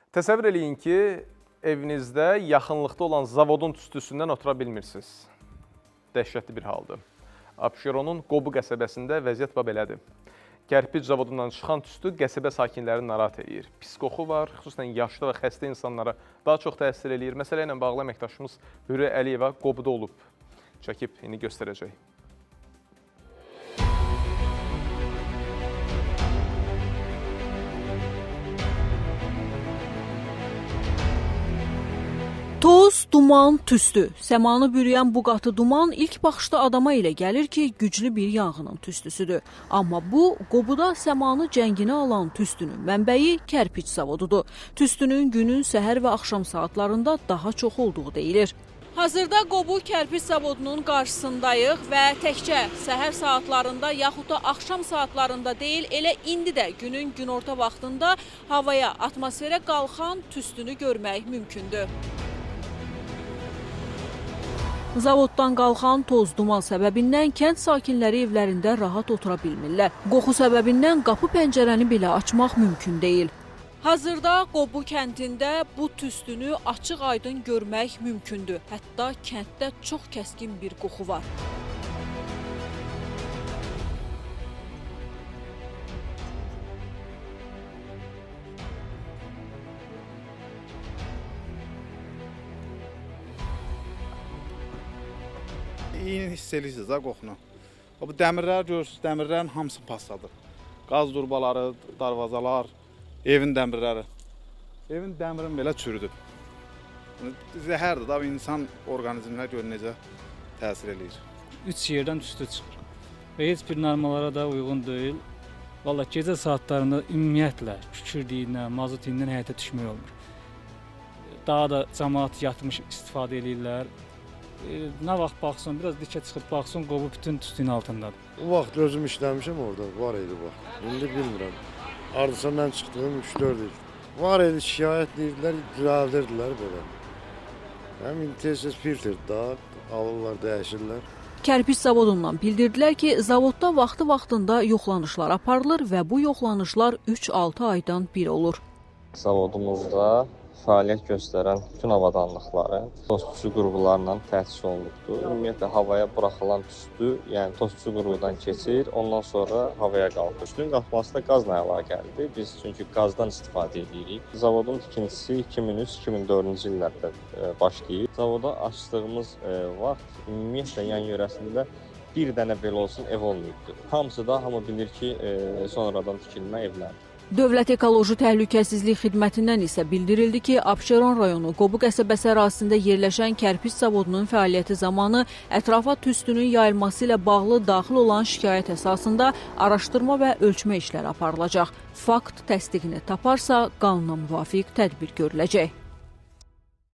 Təsəvvür eləyin ki, evinizdə yaxınlıqda olan zavodun tüstüsündən otura bilmirsiniz. Dəhşətli bir haldır. Abşeronun Qobu qəsəbəsində vəziyyət bax belədir. Kərpic zavodundan çıxan tüstü qəsəbə sakinlərini narahat eləyir. Pis qoxu var, xüsusən yaşlı və xəstə insanlara daha çox təsir eləyir. Məsələ ilə bağlı əməkdaşımız Hürü Əliyeva Qobuda olub. Çəkib indi göstərəcək. Toz, duman, tüstü. Səmanı bürüyən bu qatı duman ilk baxışda adama elə gəlir ki, güclü bir yanğının tüstüsüdür. Amma bu, Qobuda səmanı cənginə alan tüstünün mənbəyi kərpic zavodudur. Tüstünün günün səhər və axşam saatlarında daha çox olduğu deyilir. Hazırda Qobu kərpic zavodunun qarşısındayıq və təkcə səhər saatlarında yaxud da axşam saatlarında deyil, elə indi də günün günorta vaxtında havaya, atmosferə qalxan tüstünü görmək mümkündür. Zavoddan qalxan toz duman səbəbindən kənd sakinləri evlərində rahat otura bilmirlər. Qoxu səbəbindən qapı pəncərəni belə açmaq mümkün deyil. Hazırda Qobu kəndində bu tüstünü açıq-aydın görmək mümkündür. Hətta kənddə çox kəskin bir qoxu var. İyini hiss edirsiniz da qoxunu. Bu dəmirlər görürsünüz, dəmirlərin hamısı pasladır. Qaz turbaları, darvazalar, evin dəmirləri. Evin dəmirini belə çürüdüb. Zəhərdir da insan orqanizminə gör necə təsir eləyir. 3 yerdən tüstü çıxır. Və heç bir normalara da uyğun deyil. Valla gecə saatlarında ümumiyyətlə kükürdüyündən, mazot iyindən həyətə düşmək olmur. Daha da camaat yatmış istifadə eləyirlər. Nə vaxt baxsın, biraz dikə çıxıb baxsın, qobu bütün tüstünün altındadır. O vaxt özüm işləmişəm orada, var idi vaxt. İndi bilmirəm. Hardasa mən çıxdığım 3-4 il. Var idi, şikayət edirdilər, düzəldirdilər belə. Həm indi tez-tez filtr da alırlar, dəyişirlər. Kərpic zavodundan bildirdilər ki, zavodda vaxtı-vaxtında yoxlanışlar aparılır və bu yoxlanışlar 3-6 aydan bir olur. Zavodumuzda fəaliyyət göstərən bütün avadanlıqların toz tüstü qurğularla təchiz olunubdur. Ümumiyyətlə havaya buraxılan tüstü, yəni toz tüstü qurğudan keçir, ondan sonra havaya qalxır. Tüstünün qalxması da qazla əlaqəlidir. Biz çünki qazdan istifadə edirik. Zavodun tikintisi 2003-2004-cü illərdə başlayır. Zavoda açdığımız vaxt ümumiyyətlə yan yörəsində bir dənə belə olsun ev olmayıbdır. Hamısı da hamı bilir ki, sonradan tikilmə evlərdir. Dövlət Ekoloji Təhlükəsizlik Xidmətindən isə bildirildi ki, Abşeron rayonu Qobu qəsəbəsi ərazisində yerləşən kərpic zavodunun fəaliyyəti zamanı ətrafa tüstünün yayılması ilə bağlı daxil olan şikayət əsasında araşdırma və ölçmə işləri aparılacaq. Fakt təsdiqini taparsa, qanuna müvafiq tədbir görüləcək.